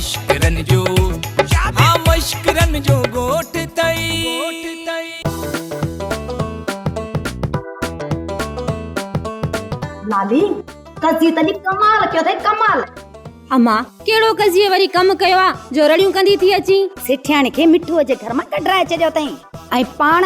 مشڪرن جو ها مشڪرن جو ڳوٺ اٿئي. لالي، قضيي تڏهن ڪمال ڪيو اٿئي ڪمال. اما، ڪهڙو قضيي وري ڪم ڪيو آ جو رڙيون ڪندي ٿي اچين. سيٺياڻي کي مٺوء جي گهر مان ڪڍرائي ڇڏيو اٿئي ۽ پاڻ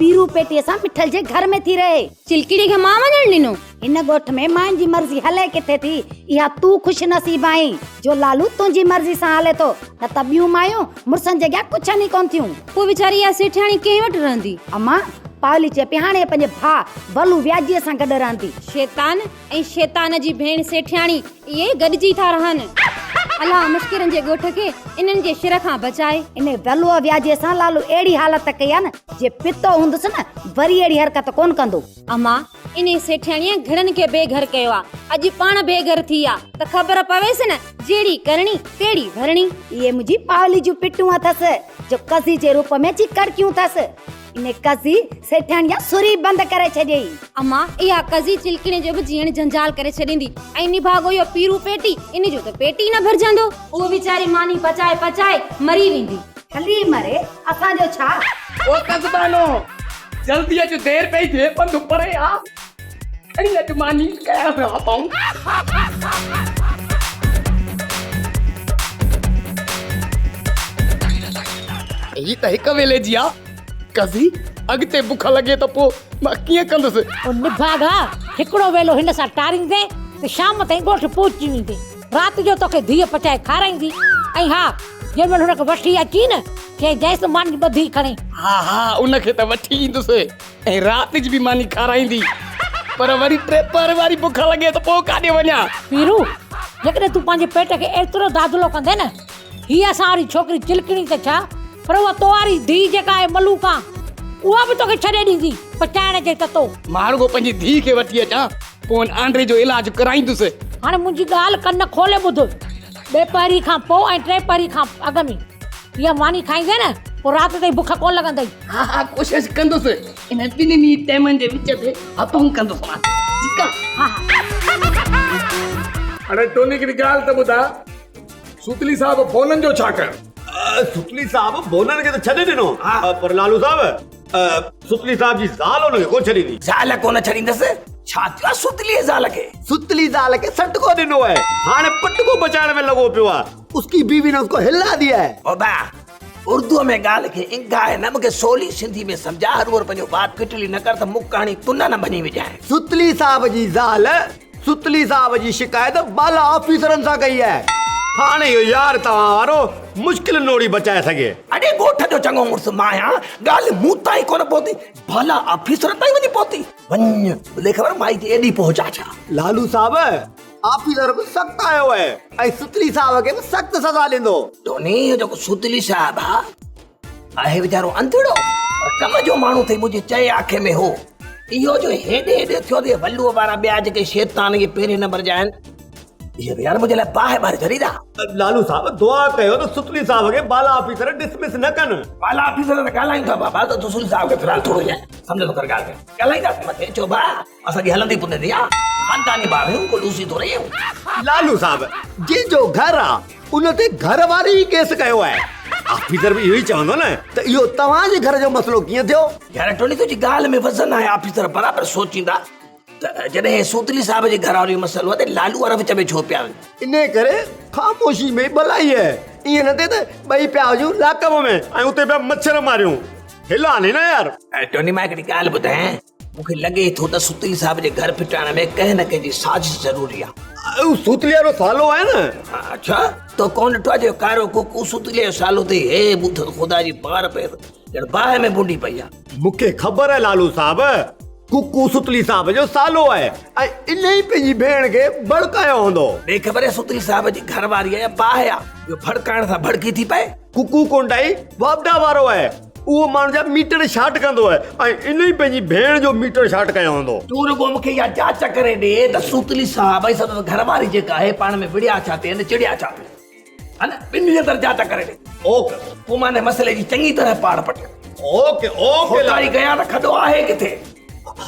پيرو پيٽيء سان مٺل جي گهر ۾ ٿي رهي. چلڪڙي کي مان وڃڻ ڏنو. هن ڳوٺ ۾ ماين جي مرضي هلي ڪٿي ٿي؟ اها تون خوش نصيب آهين جو لالو تنهنجي مرضي سان هلي ٿو، نه ته ٻيون مايون مڙسن جي اڳيان ڪڇن ئي ڪونه ٿيون. پوء ويچاري اها سيٺياڻي ڪنهن وٽ رهندي؟ امان، پاولي چئي پئي هاڻي پنهنجي ڀاء ولو وياجيء سان گڏ رهندي. شيطان ۽ شيطان جي ڀيڻ سيٺياڻي اهي گڏجي ٿا رهن. الله مشڪرن جي ڳوٺ کي انهن جي شر کان بچائي. انهي ولوء وياجيء سان لالو اهڙي حالت ڪئي آهي نه، جي پتو هوندس نه، وري اهڙي حرڪت ڪونه ڪندو. اما، انهي سيٺياڻيء گهڻن کي بي گهر ڪيو آ، اڄ پاڻ بي گهر ٿي آ ته خبر پويس نه، جهڙي ڪرڻي تهڙي ڀرڻي. اهي منهنجي پاولي جون پٽون اٿس، جو قضي جي روپ ۾ اچي ڪڙڪيون اٿس. انهي قضي سيٺياڻي جا سر ئي بند ڪري ڇڏيئي. اما، اها قضي چلڪڻي جو به جيئڻ جنجال ڪري ڇڏيندي ۽ نڀاڳو اهو پيرو پيٽي، ان جو ته پيٽ ئي نه ڀرجندو. اهو ويچاري ماني پچائي پچائي مري ويندي. هلي مري، اسان جو ڇا؟ او قزبانو، جلدي اچ دير پئي ٿئي، پنڌ پري آ، کڻي اچ ماني ڪيان پيو آپائون. هي ته هڪ ويلي جي آ. قضي، اڳتي بک لڳي ته پوء مان ڪيئن ڪندس؟ او نڀاڳا، هڪڙو ويلو هن سان ٽاريندين ته شام تائين ڳوٺ پهچي ويندين. رات جو توکي ڌيء پچائي کارائيندي ۽ ها، جنهن مهل هن کي وٺي اچين نه، چئجانس ته ماني ٻڌي کڻي. ها ها، ان کي ته وٺي ايندس ۽ رات جي به ماني کارائيندي. پر وري ٽي پهر واري بک لڳي ته پوء ڪاڏي وڃان؟ پيرو، جيڪڏهن تون پنهنجي پيٽ کي ايترو دادلو ڪندين نه، هيء اسان واري ڇوڪري چلڪڻي ته ڇا، پر اها تو واري ڌيء جيڪا آهي ملوڪان، اها به توکي ڇڏي ڏيندي، پچائڻ جي تتو. مان رڳو پنهنجي ڌيء کي وٺي اچان، پوء ان آنڊري جو علاج ڪرائيندس. هاڻي منهنجي ڳالهه ڪن کولي ٻڌ، ٻيپهري کان پوء ۽ ٽيپهري کان اڳ ۾ اها ماني کائيندين نه، پوء رات تائين بک ڪونه لڳندئي. ها ها ڪوشش ڪندس، انهن ٻنهي ٽيمن جي وچ تي هٿون ڪندس مان، ٺيڪ آ؟ ها ها. اڙي ٽوني هڪڙي ڳالهه ته ٻڌاء، سوتلي صاحب بونن جو ڇا ڪيو؟ سوتلي صاحب بونن کي ته ڇڏي ڏنو پر لالو صاحب سوتلي صاحب جي زال ان کي ڪونه ڇڏيندي. زال ڪونه ڇڏيندس؟ ڇا ٿيو آهي سوتلي زال کي؟ سوتلي زال کي سٽڪو ڏنو آهي هاڻي پٽڪو بچائڻ ۾ لڳو پيو آهي اسڪي بيوي ني اسڪو هلا ديا هي. بابا اردو ۾ ڳالهه کي انگهاء نه مونکي سولي سنڌي ۾ سمجهاء هروڀرو پنهنجو وات ڪٽلي نه ڪر ته مڪ هڻي تن نه ڀڃي وجهانء. سوتلي صاحب جي زال ستلي صاحب جي شڪايت بالا آفيسرن سان ڪئي آهي. هاڻي اهو يار توهان وارو مشڪل نوڙي بچائي سگهي. اڙي ڳوٺ جو چڱو مڙس مان آهيان، ڳالهه مون تائين ڪونه پهتي، بالا آفيسرن تائين وڃي پهتي. وڃ ٻڌي خبر مائي جي ايڏي پهچ آ ڇا؟ لالو صاحب آفيسر به سخت آيو آهي ۽ ستلي صاحب کي به سخت سزا ڏيندو. ٽوني اهو جيڪو ستلي صاحب آ، آهي ويچارو انڌڙو پر ڪم جو ماڻهو ٿئي منهنجي چئي آکي ۾ هو. اهو جو هيڏي هيڏي ٿيو ته ولوء وارا ٻيا جيڪي شيطان جي پهرين نمبر جا آهن اهي به يار منهنجي لاء باهه ٻاري ڇڏيندا. لالو صاحب دعا ڪيو ته ستلي صاحب کي بالا آفيسر ڊسمس نه ڪن. بالا آفيسر سان ڳالهايون ٿا بابا ته ستلي صاحب کي في الحال ٿورو ائين سمجهندو ڪر ڳالهه کي ڳالهائينداسين مٿي چئو ڀاء اسان جي هلندي پڄندي آ خانداني ٻار آهيون ڪو لوسي ٿوري آهيون. لالو صاحب جنهن جو گهر آ ان تي گهر واري ئي ڪيس ڪيو آهي. آفيسر به اهو ئي چوندو نه ته اهو توهان جي گهر جو مسئلو ڪيئن ٿيو؟ يار ٽوني تنهنجي ڳالهه ۾ وزن آهي آفيسر برابر سوچيندا ته جڏهن سوتلي صاحب جي گهر واري جو مسئلو آهي ته لالو وارا وچ ۾ ڇو پيا آهن. انهي ڪري خاموشي ۾ ڀلائي آهي. ائين نه ٿئي ته ٻئي پيا هجون لاڪپ ۾ ۽ اتي پيا مڇر ماريون. هلان نه يار. ٽوني مان هڪڙي ڳالهه ٻڌايان مون کي لڳي ٿو ته ستلي صاحب جي گهر ڦٽائڻ ۾ ڪنهن نه ڪنهن جي سازش ضروري آ. اهو ستلي وارو سالو آهي نه. اڇا تو ڪونه ڏٺو آ جو ڪارو ڪوڪو ستلي جو سالو اٿئي هي ٻڌ خدا جي بار پئي ڄڻ باهه ۾ ٻڏي پئي آ. مون کي خبر آهي لالو صاحب ڪوڪو ستلي صاحب جو سالو آهي ۽ انهي پنهنجي ڀيڻ کي ڀڙڪايو هوندو. ڏي خبر ستلي صاحب جي گهر واري آ يا باهه آ جو ڀڙڪائڻ سان ڀڙڪي ٿي پئي. ڪوڪو ڪونڊائي واپڊا وارو آهي. اهو ماڻهن جا ميٽر شارٽ ڪندو آهي ۽ ان ئي پنهنجي ڀيڻ جو ميٽر شارٽ ڪيو هوندو. تون رڳو مون کي اها جاچ ڪري ڏي ته سوتلي صاحب ۽ سندس گهر واري جيڪا آهي پاڻ ۾ وڙهيا ڇا تي ۽ چڙيا ڇا تي. ها نه ٻنهي اندر جاچ ڪري ڏي. اوڪي. پوء مان ان مسئلي جي چڱي طرح پاڙ پٽيان. Okay okay. کوٽائي ڪيان ته کڏو آهي ڪٿي؟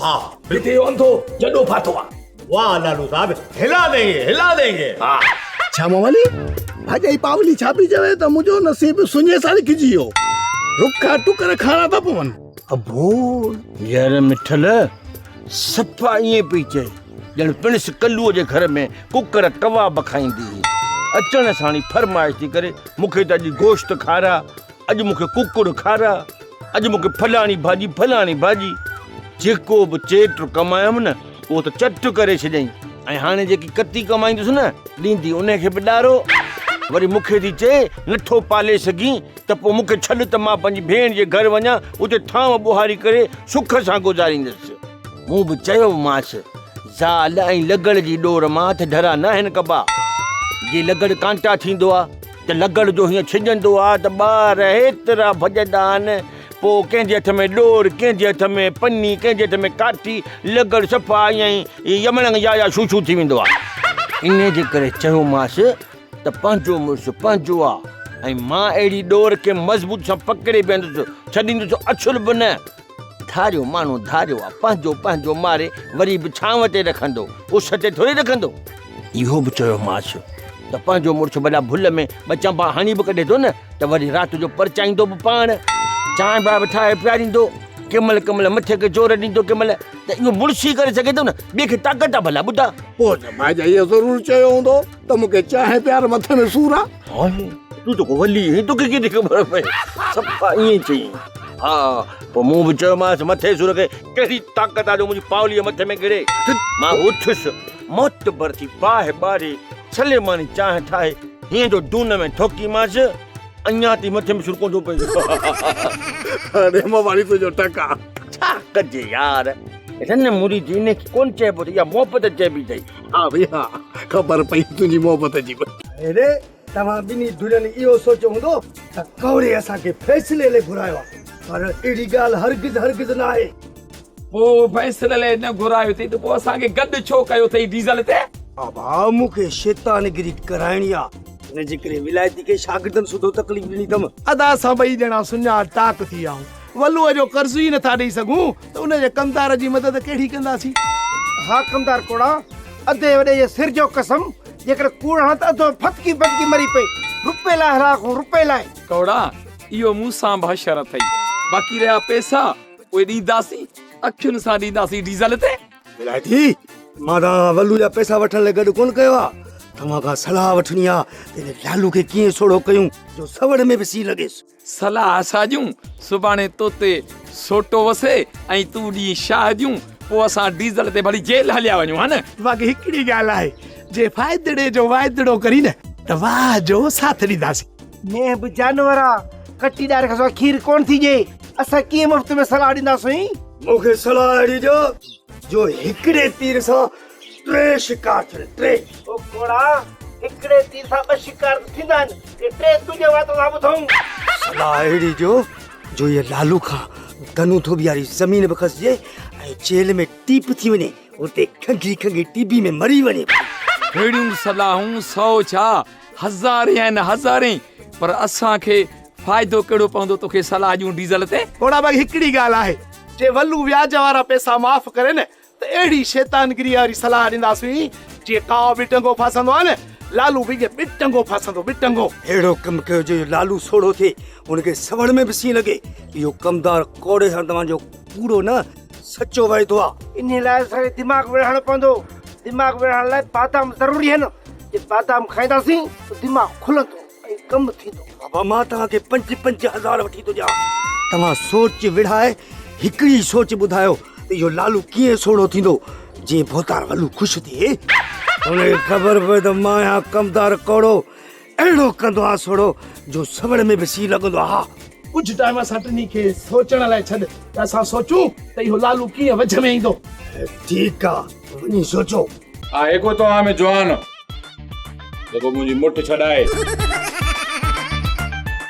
ها. جتي اهو انڌو جڏو ڦاٿو آهي. واه لالو صاحب هلا دينگي هلا دينگي. ها. ڇا موالي؟ ڀاڄائي پاولي ڇا پئي چوي ته منهنجو نصيب سڃي سان لکجي ويو. رکا ٽڪر کائڻا ٿا پون. ابو. يار مٺل صفا ائين پئي چئي ڄڻ پڻس ڪلوء جي گهر ۾ ڪڪر ڪواب کائيندي هئي. اچڻ ساڻ ئي فرمائش ٿي ڪري، مون کي ته اڄ گوشت کاراء، اڄ مون کي ڪڪڙ کاراء، اڄ مون کي فلاڻي ڀاڄي فلاڻي ڀاڄي. جيڪو به چيٽ ڪمايم نه، اهو ته چٽ ڪري ڇڏيائين ۽ هاڻي جيڪي ڪتي ڪمائيندس نه، ڏيندي انهي کي به ڏارو. وري مون کي ٿي چئي، نٿو پالي سگهين ته پوء مون کي ڇڏ ته مان پنهنجي ڀيڻ جي گهر وڃان، اتي ٿانء ٻوهاري ڪري سک سان گذاريندس. مون به چيومانس، زال ۽ لڳڙ جي ڏور مان هٿ ڍرا ناهن ڪبا. جي لڳڙ ڪانٽا ٿيندو آ ته لڳڙ جو هيئن ڇڄندو آ ته ٻار هيترا ڀڄندا آهن، پوء ڪنهن جي هٿ ۾ ڏور، ڪنهن جي هٿ ۾ پني، ڪنهن جي هٿ ۾ ڪاٺي، لڳڙ صفا ائين ئي يمڻنگ يا يا شو شو ٿي ويندو آ. انهيء جي ڪري چيومانس ته پنهنجو مڙس پنهنجو آ ۽ مان اهڙي ڏور کي مضبوط سان پڪڙي بيهندس، ڇڏيندس اڇل به نه. ڌاريو ماڻهو ڌاريو آ، پنهنجو پنهنجو ماري وري به ڇانو تي رکندو، اس تي ٿوري رکندو. اهو به چيومانس ته پنهنجو مڙس ڀلا ڀل ۾ ٻه چنبا هڻي به ڪڍي ٿو نه ته وري رات جو پرچائيندو به پاڻ، چانهه باهه به ٺاهي پياريندو، ڪنهن مهل ڪنهن مهل مٿي کي زور ڏيندو ڪنهن مهل ته اهو مڙس ئي ڪري سگهي ٿو نه، ٻئي کي طاقت آ ڀلا ٻڌاء. پوء ته ڀاڄائيء ضرور چيو هوندو ته مون کي چانهه پيار مٿي ۾ سور آ. هاڻي تون ته ڪو ولي آهين، توکي ڪيئن خبر پئي؟ صفا ائين چيائين. ها، پوء مون به چيومانس، مٿي سور کي ڪهڙي طاقت آ جو منهنجي پاوليء مٿي ۾ گڙي. مان اٿيس، معتبر ٿي باهه ٻاري، ڇلي ماني چانهه ٺاهي، هيئن جو دون ۾ ٺوڪيمانس، اڃا تائين مٿي ۾ سور ڪونه ٿو پئي. اڙي موالي تنهنجو ٽڪ آ. ڇا ڪجي يار، رن مريد انهي کي ڪونه چئبو ته اها محبت چئبي اٿئي. ها ڀئي ها، خبر پئي تنهنجي محبت جي به. اڙي توهان ٻنهي ڌرين اهو سوچيو هوندو ته ڪوري اسان کي فيصلي لئي گهرايو آهي، پر اهڙي ڳالهه هرگز هرگز نه آهي. پوء فيصلي لئي نه گهرايو اٿئي ته پوء اسان کي گڏ ڇو ڪيو اٿئي ڊيزل تي؟ ابا مون کي شيطانگري ڪرائڻي آ، ان جي ڪري ولايتي کي شاگردن سوڌو تڪليف ڏني اٿم. ادا اسان ٻئي ڄڻا سڃا ٽاڪ ٿي ويا آهيون. ولوء جو قرض ئي نٿا ڏئي سگهون ته ان جي ڪمدار جي مدد ڪهڙي ڪنداسين؟ ها ڪمدار ڪوڙا، ادي وڏي جي سر جو قسم، جيڪڏهن ڪوڙ هڻان ته اڌو ڦٿڪي ڦٿڪي مري پئي. رپئي لاء هلاک هون، رپئي لاء. ڪوڙا، اهو مون سان به حشر اٿئي. باقي رهيا پئسا، اهي ڏينداسين، اکين سان ڏينداسين ڊيزل تي. ولايتي، مان توهان کان ولو جا پئسا وٺڻ لاء گڏ ڪونه ڪيو آ. توهان کان صلاح وٺڻي آ ته هن لالو کي ڪيئن سوڙهو ڪيون جو سوڙ ۾ به سين لڳيس. صلاح اسان جون، سڀاڻي تو تي سوٽو وسي ۽ تون ڏين شاهه جون، پوء اسان ڊيزل تي ڀلي جيل هليا وڃون ها نه؟ باقي هڪڙي ڳالهه آهي، جي فائدڙي جو واعدڙو ڪرين نه ته واهه جو ساٿ ڏينداسين. مينهن به جانور آ، ڪٽي ڏاري کان سواء کير ڪونه ٿي ڏئي، اسان ڪيئن مفت ۾ صلاح ڏينداسين؟ مون کي صلاح اهڙي ڏيو جو هڪڙي تير سان ٽي شڪار ٿين، ٽي. او ڪوڙا، هڪڙي تير سان ٻه شڪار ته ٿيندا آهن، هي ٽي تنهنجي وات مان ٻڌئون. صلاح اهڙي ڏيو جو هيء لالو کان گنو ڌوٻي واري زمين به کسجي ۽ جيل ۾ ٽيپ ٿي وڃي، اتي کنگهي کنگهي ٽي بي ۾ مري وڃي. ههڙيون صلاحون سئو ڇا، هزارين آهن، هزارين، پر اسان کي فائدو ڪهڙو پوندو توکي صلاح ڏيون ڊيزل تي؟ ڪوڙا باقي هڪڙي ڳالهه آهي، جي ولو وياج وارا پئسا معاف ڪري نه ته اهڙي شيطانگريء واري صلاح ڏينداسين، جيئن ڪانء ٻه ٽنگو ڦاسندو آهي نه، لالو به ائين ٻه ٽنگو ڦاسندو، ٻه ٽنگو. اهڙو ڪم ڪيو جو لالو سوڙهو ٿئي، هن کي سوڙ ۾ به سين لڳي. اهو ڪمدار ڪوڙي سان توهان جو ڪوڙو نه، سچو واعدو آ. انهيء لاء اسان کي دماغ وڙهائڻو پوندو. دماغ وڙهائڻ لاء بادام ضروري آهن. جي بادام کائينداسين ته دماغ کلندو ۽ ڪم ٿيندو. بابا مان توهان کي پنج پنج هزار وٺي ٿو ڏيان. توهان سوچ وڙهائي هڪڙي سوچ ٻڌايو ته اهو لالو ڪيئن سوڙهو ٿيندو جيئن ڀوتار ولو خوش ٿئي. هن کي خبر پئي ته مان آهيان ڪمدار ڪوڙو، اهڙو ڪندو آهيان سوڙهو جو سوڙ ۾ به سين لڳندو آهي. ڪجهه ٽائيم اسان ٽنهي کي سوچڻ لاء ڇڏ ته اسان سوچون ته اهو لالو ڪيئن وجهه ۾ ايندو. ٺيڪ آ وڃي سوچو. آهي ڪو توهان ۾ جوان جيڪو منهنجي مٺ ڇڏائي.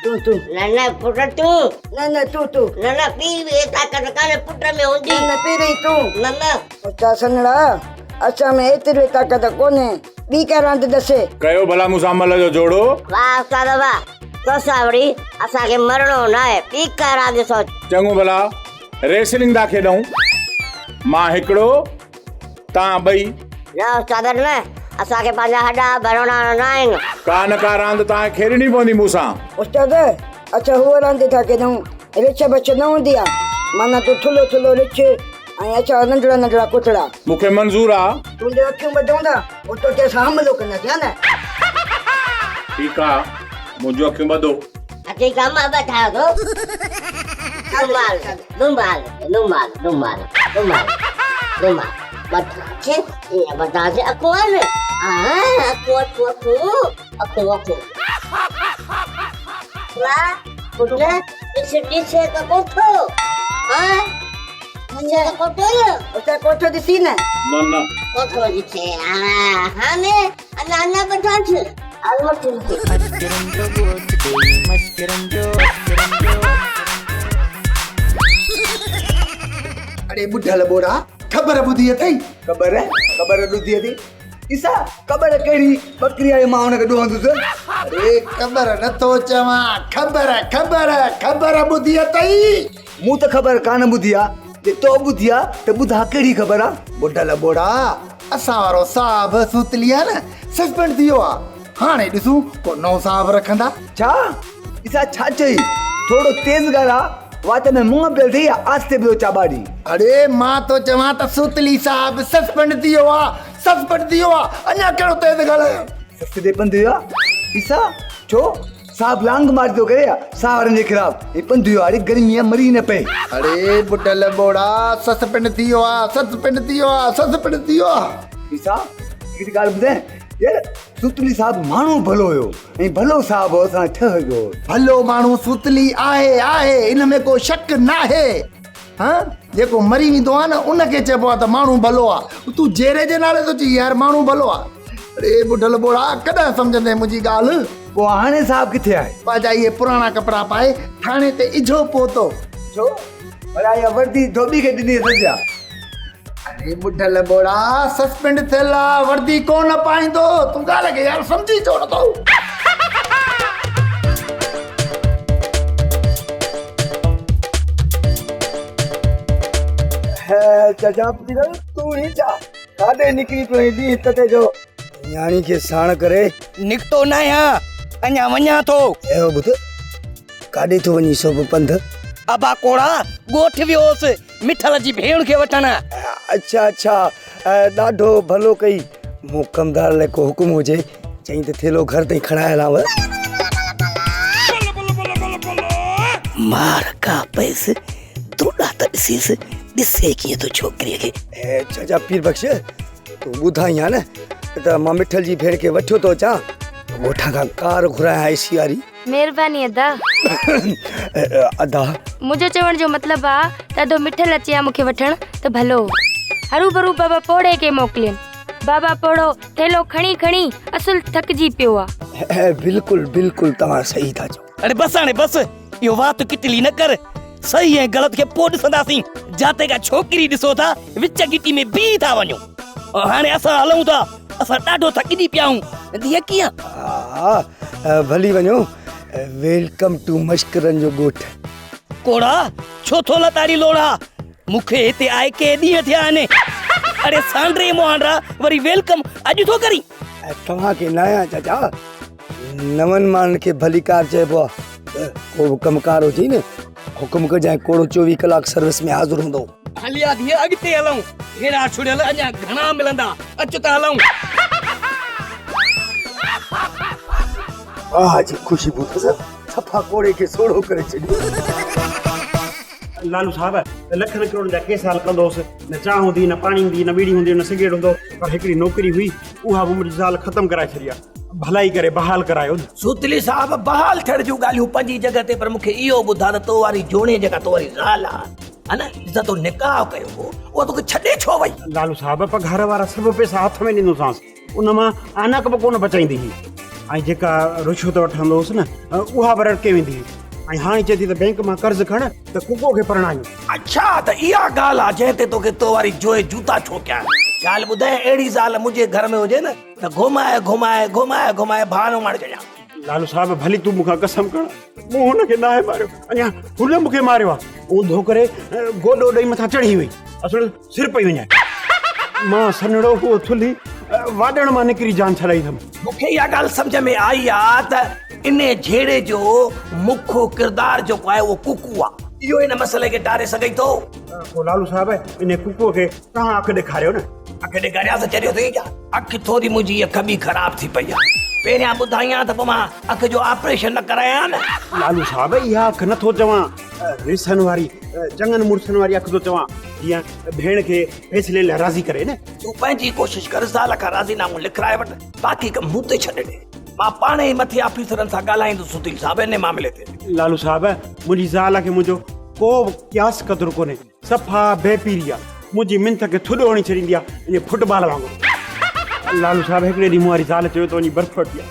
تون تون. نه نه پٽ تون. نه نه تون تون. نه نه پيء ۾ طاقت ڪانه پٽ ۾ هوندي. نه نه پهرين تون. نه نه. اچا سنڙا اسان ۾ ايتري طاقت ڪونهي ٻي ڪا راند ڏسي. ڪيو ڀلا مون سان ملهه جو جوڙو. واهه استاد واهه توسان وڙهي اسان کي مرڻو ناهي ٻي ڪا راند سوچ. چڱو ڀلا ريسلنگ ٿا کيڏون مان هڪڙو تان ٻئي. نه استاد نه اسان کي پنهنجا هڏا ڀروڻا نه آهن. ڪا نه ڪا راند توهان کي کيڏڻي پوندي مون سان. استاد، اڇا هوء راند ٿا کيڏون، رڇ بڇ نه هوندي آ، معنيٰ تون ٿلهو ٿلهو رڇ ۽ اسان ننڍڙا ننڍڙا ڪتڙا. مون کي منظور آ. تنهنجون اکيون ٻڌون ٿا، اتو تي اسان حملو ڪنداسين ها نه. ٺيڪ آ، منهنجون اکيون ٻڌو. ٺيڪ آ، مان ٻڌايان ٿو. دمال، دمال، دمال، دمال، دمال، دمال، ٻڌاسين، ائين ٻڌاسين، اکو آهي نه؟ ها، اکو، اکو، اکو، اکو، اکو. واهه، پٽ، ڏس، ڏسي ته ڪوٺو، ها، ڏسي ته ڪوٺو نه؟ استاد ڪوٺو ڏسي نه؟ نه، نه. ڪوٺو ڏسي، ها، هاڻي اڃا اڃا ٻڌانس. هل وٺ ڏسي. اڙي ٻڍل ٻوڙا، خبر ٻڌي اٿئي؟ خبر؟ خبر ٻڌي اٿئي؟ عيسيٰ، خبر ڪهڙي ٻڪري آهي مان هن کي ڏوهندس. اڙي خبر نٿو چوان، خبر خبر خبر ٻڌي اٿئي؟ مون ته خبر ڪانه ٻڌي آ، جي تو ٻڌي آ ته ٻڌاء ڪهڙي خبر آ؟ ٻڍل ٻوڙا، اسان وارو صاحب سوتلي آ نه، سسپينڊ ٿي ويو آ، هاڻي ڏسون ڪو نئون صاحب رکندا. ڇا؟ عيسيٰ ڇا چئي؟ ٿورو تيز ڳالهاء، وات ۾ منهن پيل اٿئي يا آهستي پيو چاٻاڙين؟ اڙي مان ٿو چوان ته سوتلي صاحب سسپينڊ ٿي ويو آ، سسپينڊ ٿي ويو آ، اڃا ڪهڙو تيز ڳالهايان؟ سس تي پنڌ ويو آ؟ عيسيٰ، ڇو؟ صاحب لانگ مارچ ٿو ڪري يا ساهه وارن جي خلاف؟ هي پنڌ ويو آ، اڙي گرمي آ مري نه پئي. اڙي ٻڍل ٻوڙا، سسپينڊ ٿي ويو آ، سسپينڊ ٿي ويو آ، سسپينڊ ٿي ويو آ. عيسيٰ، هڪڙي ڳالهه ٻڌايان؟ يار سوتلي صاحب ماڻهو ڀلو هيو ۽ ڀلو صاحب هو اسان ٺهه ويو هو. ڀلو ماڻهو سوتلي آهي آهي ان ۾ ڪو شڪ ناهي. ها جيڪو مري ويندو آهي نه ان کي چئبو آهي ته ماڻهو ڀلو آهي. تون جيري جي نالي ٿو چئين يار ماڻهو ڀلو آهي. اڙي ٻڍل ٻوڙا ڪڏهن سمجهندين منهنجي ڳالهه. پوء هاڻي صاحب ڪٿي آهي؟ پنهنجا اهي پراڻا ڪپڙا پائي ٿاڻي تي اجهو پهتو. ڇو؟ ڀلا اها وردي ڌوٻي کي ڏني اٿس ڇا؟ اڙي ٻڍل ٻوڙا سسپينڊ ٿيل آ وردي ڪونه پائيندو تون ڳالهه کي يار سمجهي ڇو نٿو. چچا پيرل تون هي ڇا ڪاڏي نڪري پيو آهين ڏينهن تتي جو نياڻي کي ساڻ ڪري. نڪتو ناهيان اڃا وڃان ٿو. اهو ٻڌ ڪاڏي ٿو وڃين سو به پنڌ. ابا ڪوڙا ڳوٺ ويو هوس مٺل جي ڀيڻ کي وٺڻ. اڇا اڇا ڏاڍو ڀلو ڪئي. مون ڪمدار لاء ڪو حڪم هجي چئين ته ٿيلهو گهر تائين کڻائي هلانو. مار ڪا پيس دوڏا ته ڏسيس ڏسي ڪيئن ٿو ڇوڪريء کي. چاچا پير بخش تون ٻڌائين ها نه ته مان مٺل جي ڀيڻ کي وٺيو ٿو اچان ڳوٺان کان ڪار گهرايان اي سي واري. مهرباني ادا. ادا. منهنجو چوڻ جو مطلب آ ته ادو مٺل اچي ها مونکي وٺڻ ته ڀلو هو. هروڀرو بابا پوڙهي کي موڪلين. بابا پوڙهو ٿيلهو کڻي کڻي اصل ٿڪجي پيو آ. بلڪل بلڪل توهان صحيح ٿا چئو. اڙي بس هاڻي بس اهو وات ڪٽلي نه ڪر. صحيح ۽ غلط کي پوء ڏسنداسين. جاتي ڪا ڇوڪري ڏسو ٿا وچ گهٽي ۾ بيهي ٿا وڃو. هاڻي اسان هلون ٿا. اسان ڏاڍو ٿڪجي پيا آهيون. ڌيء ڪيئن؟ ها ڀلي وڃو. Welcome two مشڪرن جو ڳوٺ. ڪوڙا ڇو ٿو لتاڙي لوڙها. مون کي هتي آئي ڪي ڏينهن ٿيا آهن. اڙي سانڊري مهانڊا وري welcome اڄ ٿو ڪرين. توهان کي ناهيان چاچا. نون ماڻهن کي ڀليڪار چئبو آ. ڪو به ڪم ڪار هجي نه حڪم ڪجانء ڪوڙو 24 ڪلاڪ سروس ۾ حاضر هوندو. هلي آ ڌيء اڳتي هلون. هيڙا ڇڙيل اڃا گهڻا ملندا. اچ ته هلون. واهه جي خوشبو اٿس صفا ڪوڙي کي سوڙهو ڪري ڇڏيو. لالو صاحب لکن ڪروڙن جا ڪيس حل ڪندو هوس نه چانهه هوندي نه پاڻي هوندي نه ٻيڙي هوندي نه سگريٽ هوندو پر هڪڙي نوڪري هئي اها به منهنجي زال ختم ڪرائي ڇڏي آ ڀلائي ڪري بحال ڪرايو نه. سوتلي صاحب بحال ٿيڻ جون ڳالهيون پنهنجي جڳهه تي پر مون کي اهو ٻڌاء ته تو واري جوڻي جيڪا تو واري زال آ ها نه جنهن سان تو نڪاح ڪيو هو اها توکي ڇڏي ڇو وئي؟ لالو صاحب پگهار وارا سڀ پئسا هٿ ۾ ڏيندوسانس ان مان آنڪ به ڪونه بچائيندي هئي ۽ جيڪا رشوت وٺندو هوس نه اها به رڙڪي ويندي هئي ۽ هاڻي چئي ٿي ته بئنڪ مان قرض کڻ ته ڪڪو کي پرڻايون. اڇا ته اها ڳالهه آ جنهن تي توکي تو واري جوئي جوتا ٺوڪيا. ڳالهه ٻڌايان اهڙي زال منهنجي گهر ۾ هجي نه ته گهمائي گهمائي گهمائي گهمائي ڀانو ماري ڇڏيان. لالو صاحب ڀلي تون مون کان قسم کڻ مون هن کي ناهي ماريو اڃا هن مون کي ماريو آ. اونڌو ڪري گوڏو ڏئي مٿان چڙهي وئي اصل سر پئي وڃائي. مان سنهڙو هو ٿلهي واڏڻ مان نڪري جان ڇڏائي اٿم. مون کي اها ڳالهه سمجهه ۾ آئي آ ته انهي جهيڙي جو مک ڪردار جيڪو آهي اهو ڪوڪو آ. اهو هن مسئلي کي ٽاري سگهي ٿو. پوء لالو صاحب انهي ڪوڪوء کي توهان اک ڏيکاريو نه. اک ڏيکاريانس ته چريو ٿئي ڇا؟ اک ٿوري منهنجي اک به خراب ٿي پئي آ. پهريان ٻڌائين ها ته پوء مان اک جو آپريشن نه ڪرايان ها نه. لالو صاحب اها اک نه ٿو چوان، ريسن واري، چڱن مڙسن واري اک ٿو چوان، جيئن ڀيڻ کي فيصلي لاء راضي ڪري نه. تون پنهنجي ڪوشش ڪر، زال کان راضي نامو لکرائي وٺ، باقي ڪم مون تي ڇڏي ڏي. مان پاڻ ئي مٿي آفيسرن سان ڳالهائيندس سڌير صاحب انهي معاملي تي. لالو صاحب منهنجي زال کي منهنجو ڪو به قياس قدر ڪونهي. صفا بي پيري آ. منهنجي منٿ کي ٿڏو هڻي ڇڏيندي آ ائين فٽ بال وانگر. لالو صاحب هڪڙي ڏينهن مون واري زال چيو ته وڃي برف وٺي آ.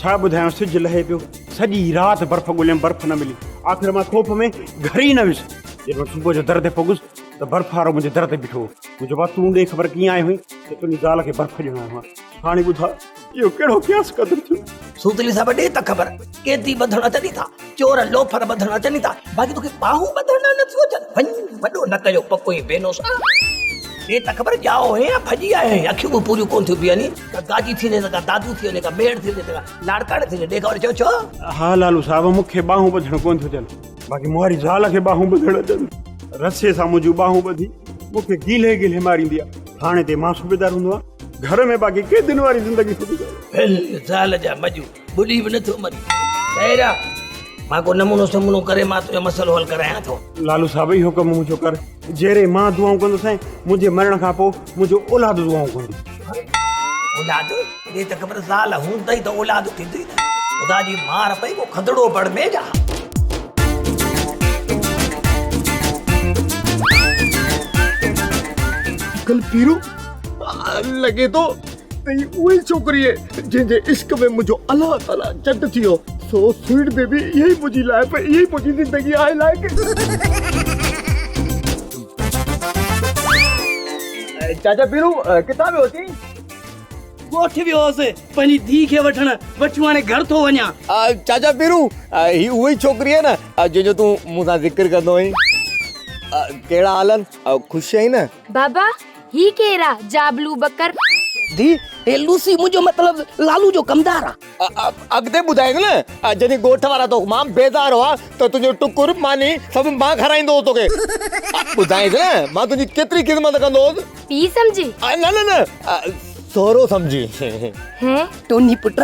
ڇا ٻڌايان سج لهي پيو. سڄي رات برف ڳوليم برف نه ملي. آخر مان خوف ۾ گهر ئي نه ويس. جڏهن مان صبح جو در تي پڳس ته برف وارو منهنجي در تي بيٺو هو. مون چيو ڀاء تون ڏي خبر ڪيئن آيو هئين ته تنهنجي زال کي برف ڏيڻ آيو آهيان. هاڻي ٻڌاء اهو ڪهڙو قياس قدر ٿيو؟ سوتلي صاحب ڏي ته خبر، قيدي ٻڌڻ اچن ئي ٿا، چور لوفر ٻڌڻ اچن ئي ٿا، باقي توکي ٻانهون ٻڌڻ نه ٿيون اچن. وڃ وڏو نه ڪيو پڪو ئي بينوس آ. ڏي ته خبر ڄائو هئين يا ڀڄي آيو هئين؟ اکيون به پوريون ڪونه ٿيون بيهن، ڪا گاجي ٿي وڃي ته ڪا دادو ٿي وڃي، ڪا ميڙ ٿي وڃي ته ڪا لاڙڪاڻي ٿي وڃي، ڏي خبر چئو ڇو؟ ها لالو صاحب مون کي ٻانهون ٻڌڻ ڪونه ٿيون اچن، باقي مون واري زال کي ٻانهون ٻڌڻ اچن. رسي سان منهنجون ٻانهون ٻڌي مون کي گيلهي گيلهي ماريندي آ. ٿاڻي تي مان صوبيدار هوندو آهيان. گهر ۾ باقي قيدين واري زندگي ٿو گذاري. ڀل زال جا مڄو ٻڏي به نٿو مري. خير آ مان ڪو نمونو سمونو ڪري مان تنهنجو مسئلو حل ڪرايان ٿو. لالو صاحب اهو ڪم منهنجو ڪر. جيئري مان دعائون ڪندوسانء منهنجي مرڻ کان پوء منهنجو اولاد دعائون ڪندو. اولاد؟ ڏي ته خبر زال هوندئي ته اولاد ٿيندئي نه. خدا جي مار پئي ڪو کدڙو بڙ ۾ جا. انڪل پيرو لڳي ٿو ته هي اها ئي ڇوڪري آهي جنهن جي عشق ۾ منهنجو الله تعاليٰ جٽ ٿي ويو. سو سوئيٽ بيبي اها ئي منهنجي لائف اها ئي منهنجي زندگي آهي لائق. چاچا پيرو ڪٿان ويو هوسين؟ ڳوٺ ويو هوس پنهنجي ڌيء کي وٺڻ، وٺيون هاڻي گهر ٿو وڃان. چاچا پيرو هي اها ئي ڇوڪري آهي نه جنهن جو تون مون سان ذڪر ڪندو هئين. ڪهڙا حال آهن؟ خوش آهين نه؟ بابا هي ڪير آ جابلو ٻڪر؟ ڌي هي لوسي منهنجو مطلب لالو جو ڪمدار آ. اڳتي ٻڌائين نه جڏهن ڳوٺ وارا تو مان بيزار هئا ته تنهنجو ٽڪر ماني سڀ مان کارائيندو هوس توکي. ٻڌائينس نه مان تنهنجي ڪيتري خدمت ڪندو هوس. پيء سمجهي؟ نه نه نه سهرو سمجهي. هين؟ ٽوني پٽ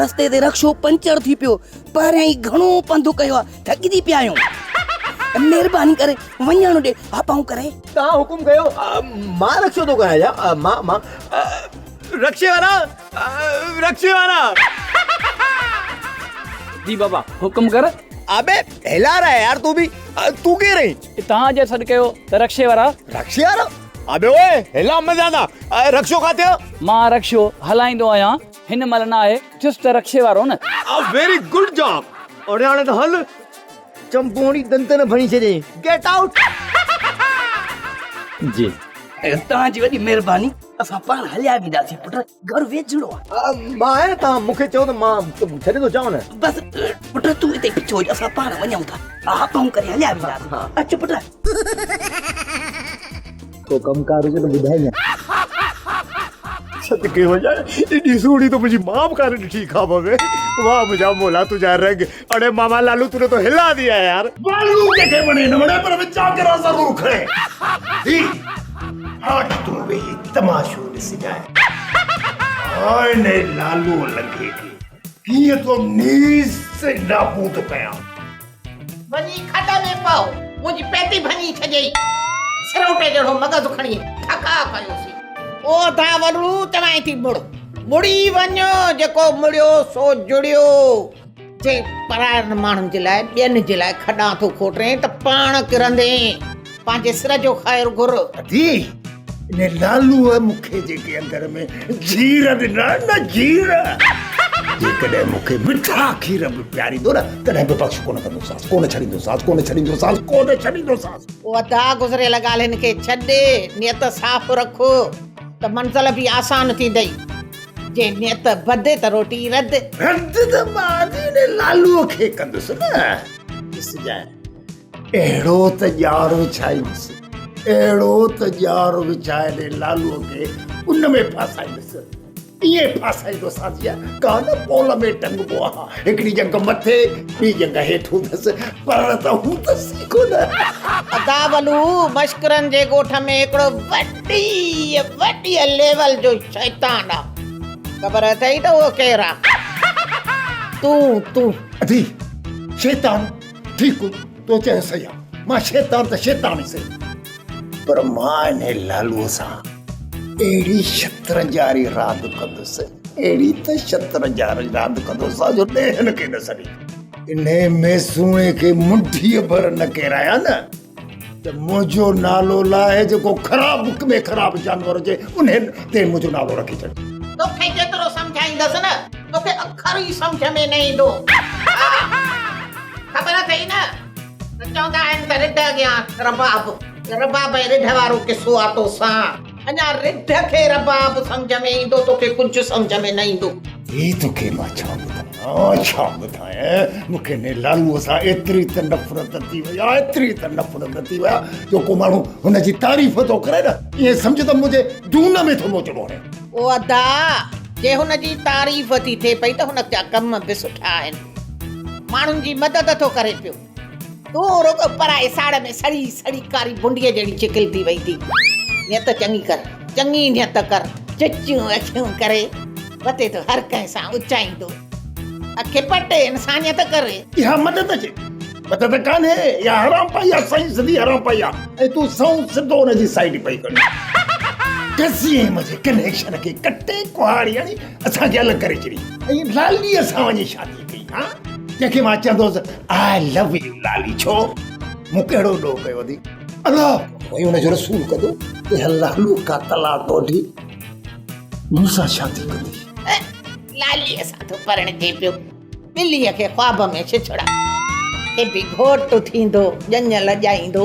رستي تي رڪشو پنچر ٿي پيو پهريان ئي گهڻو پنڌ ڪيو آ ٿڪجي پيا آهيون مهرباني ڪري وڃڻ ڏي هاپائون ڪري. توهان حڪم ڪيو مان رڪشو ٿو ڪرايان ڇا مان مان رڪشي وارا رڪشي وارا. جي بابا حڪم ڪر. ابي هلا رها هي يار تون به تون ڪير آهين. توهان جي سڏ ڪيو ته رڪشي وارا. رڪشي وارا ابي اوئي هلا مزا ٿا رڪشو ڪاٿي آ. مان رڪشو هلائيندو آهيان هن مهل نه آهي ٿيس ته رڪشي وارو نه. ويري گڊ جاب اڙي هاڻي ته هل چنبو هڻي ڏندن ڀڃي ڇڏيائين گيٽ آئوٽ. جي. توهان جي وڏي مهرباني اسان پاڻ هليا وينداسين پٽ گهر ويجهڙو آ. مان آهيان نه توهان مون کي چئو ته مان ڇڏي ٿو اچانو نه. بس پٽ تون هتي بيٺو هج اسان پاڻ وڃون ٿا هاپائون ڪري هليا وينداسين اچ پٽ. ڪو ڪم ڪار هجي ته ٻڌائجان. صدقي وڃان ايڏي سهڻي ته منهنجي ماء به ڪانه ڏٺي خواب ۾ واه منهنجا مولا تنهنجا رنگ اڙي ماما لالو تون تو هلا ديا يار. بالو ڪنهن کي وڻي نه وڻي پر وچان ڪرا ضرور کڻي. هي هاٺ تون ويهي تماشو ڏسجانء. هاء ني لالو لنگهي کي ڪيئن ٿو نيز ۽ نابود ڪيان. وڃي کڏ ۾ پئو، منهنجي پيتي ڀڃي ڇڏيئي. سروٽي جهڙو مغز کڻي ٺڪاء ڪيوسين. او ادا وڏڙو چوانء ٿي مڙ، مڙي وڃ، جيڪو مڙيو سو جڙيو. جي پراين ماڻهن جي لاء ٻين جي لاء کڏان ٿو کوٽين ته پاڻ ڪرندين. پنهنجي سر جو خير گهر. ادي، انهي لالوء مون کي جيڪي اندر ۾ جهير ڏنا نه جهير، جيڪڏهن مون کي مٺا کير به پياريندو نه تڏهن به بخش ڪونه ڪندوسانس، ڪونه ڇڏيندوسانس، ڪونه ڇڏيندوسانس، ڪونه ڇڏيندوسانس. او ادا گذريل ڳالهين کي ڇڏ، نيت صاف رک ته منزل به آسان ٿيندئي، جي نيت بد ته روٽي رد. رد ته مان ادي انهي لالوء کي ڪندس نه، ڏسجانء. اهڙو ته ڄار وڇائيندس، اهڙو ته ڄار وڇائي ڏي لالوء کي ان ۾ ڦاسائيندس. ائين ڦاسائيندوسانس جيئن ڪا نه پول ۾ ٽنگبو آ. هڪڙي ڄنگهه مٿي، ٻي ڄنگهه هيٺ هوندس، پر ته هوندس ئي ڪونه. ادا ولو، مشڪرن جي ڳوٺ ۾ هڪڙو وڏيء وڏيء ليول جو شيطان آ. خبر اٿئي ته اهو ڪير آ؟ تون، تون. ادي، شيطان، ٺيڪ، تو چيو صحيح آ. مان شيطان ته شيطان ئي صحيح. پر مان انهي لالوء سان اهڙي شطرنج واري راند ڪندس، اهڙي ته شطرنج واري راند ڪندس جو ڏيهن کي نه سڏي. انهي ميسوڻي کي منڍيء ڀر نه ڪيرايان نه ته منهنجو نالو لاهي جيڪو خراب ۾ خراب جانور هجي انهي تي منهنجو نالو رکي ڇڏ. توکي جيترو سمجهائيندس نه توکي اکر ئي سمجهه ۾ نه ايندو. ها خبر اٿئي نه ته چوندا آهن ته رڍ اڳيان رباب، رباب ۽ رڍ وارو قصو آ توسان. اڃا رڍ کي رباب سمجهه ۾ ايندو توکي ڪجهه سمجهه ۾ نه ايندو. هي توکي مان ڇا ٻڌايان ڇا ٻڌايان مون کي انهي لالوء سان ايتري ته نفرت ٿي وئي آ ايتري ته نفرت ٿي وئي آ جو ڪو ماڻهو هن جي تعريف ٿو ڪري نه ائين سمجهه ته منهنجي دون ۾ ٿو موچڙو هڻي. او ادا جي هن جي تعريف ٿي ٿئي پئي ته هن جا ڪم به سٺا آهن. ماڻهن جي مدد ٿو ڪري پيو. تون رڳو پرائي ساڙ ۾ سڙي سڙي ڪاري بنڊيء جهڙي شڪل ٿي وئي ٿي. نيت چڱي ڪر، چڱي نيت ڪر، چچيون اکيون ڪري وتي ٿو هر ڪنهن سان اچائيندو. اک پٽ انسانيت ڪر. اها مدد جي مدد ڪانهي، اها حرام پائي آ، سائين سڌي حرام پائي آ ۽ تون سنئون سڌو ان جي سائيڊ پئي کڻين. قضيي جي ڪنيڪشن کي ڪٽي ڪهاڙي هڻي اسان کي الڳ ڪري ڇڏي ۽ لاليء سان وڃي شادي ڪئي ها جنهن کي مان چوندو هوس آء لو يو لالي ڇو مون ڪهڙو ڏوهه ڪيو ادي الله ۽ ان جو رسول ڪندو ته لالو ڪا تلا ٽوڍي مون سان شادي ڪندي. لاليء سان ٿو پرڻجي پيو ٻليء کي خواب ۾ ڇڇڙا هي به گهوٽ ٿيندو ڄڃ لڄائيندو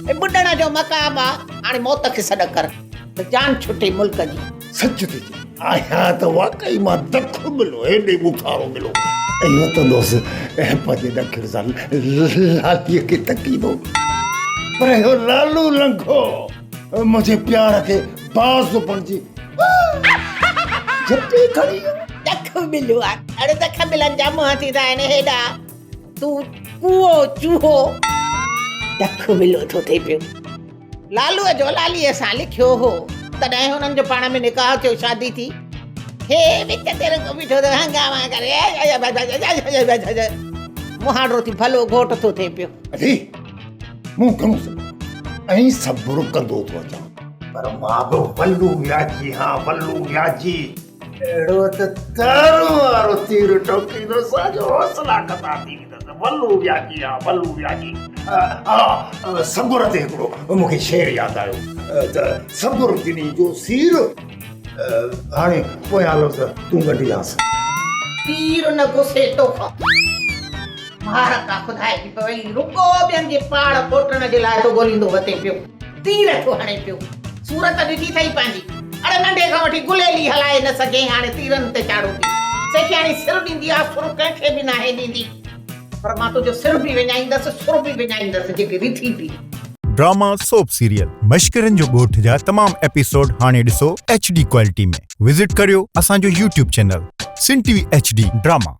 هي ٻڏڻ جو مقام آ هاڻي موت کي سڏ ڪر ته جان ڇٽي ملڪ جي. سچ ٿي چئين آهيان ته واقعي مان دک ملو هيڏي ٻوٿارو ملو ۽ وتندوس ۽ پنهنجي ڏکڻ سان لاليء کي تڪيندو پر اهو لالو لنگهو منهنجي پيار کي باز بڻجي جهپي کڻي ويو. دک مليو آ اڙي دک ملن جا منهن ٿيندا آهن هيڏا تون ڪوئو چوهو دک ملو ٿو ٿئي پيو. لالوء جو لاليء سان لکيو هو، تڏهن هنن جو پاڻ ۾ نڪاح ٿيو، شادي ٿي. هي وچ تي رڳو بيٺو ٿو هنگاما ڪري. مهانڊو ٿي ڀلو گهوٽ ٿو ٿئي پيو. ادي، مون گهڻو صبر ۽ صبر ڪندو ٿو اچان. پر مان به ولو وياجي هان، ولو وياجي. اهڙو ته تارون وارو تير ٽوڪيندوسان جو حوصلا خطا ٿي ويندس. ولو وياجي آ، ولو وياجي. ها صبر تي هڪڙو مون کي شعر ياد آيو ته صبر جني جو سير. هاڻي پويان لفظ تون ڳنڍجانس. تير نه گسي توکان. مار ڪا خدائي جي پوي رڳو ٻين جي پاڙ کوٽڻ جي لاء ٿو ڳوليندو وتين پيو. تير ٿو هڻي پيو. صورت ڏٺي اٿئي پنهنجي. اڙي ننڍي کان وٺي گليلي هلائي نه سگهين هاڻي تيرن تي چاڙهو ٿي. سيٺياڻي سر ڏيندي آ سر ڪنهن کي به ناهي ڏيندي. پر مان تنهنجو سر به وڃائيندس سر به وڃائيندس جيڪي رٿي پي. ڊراما سوپ سيريل مشڪرن جو ڳوٺ جا تمام ايپيسوڊ هاڻي ڏسو ايڇ ڊي ڪوالٽي ۾ وزٽ ڪريو اسان جو YouTube channel Sindh T V H D drama.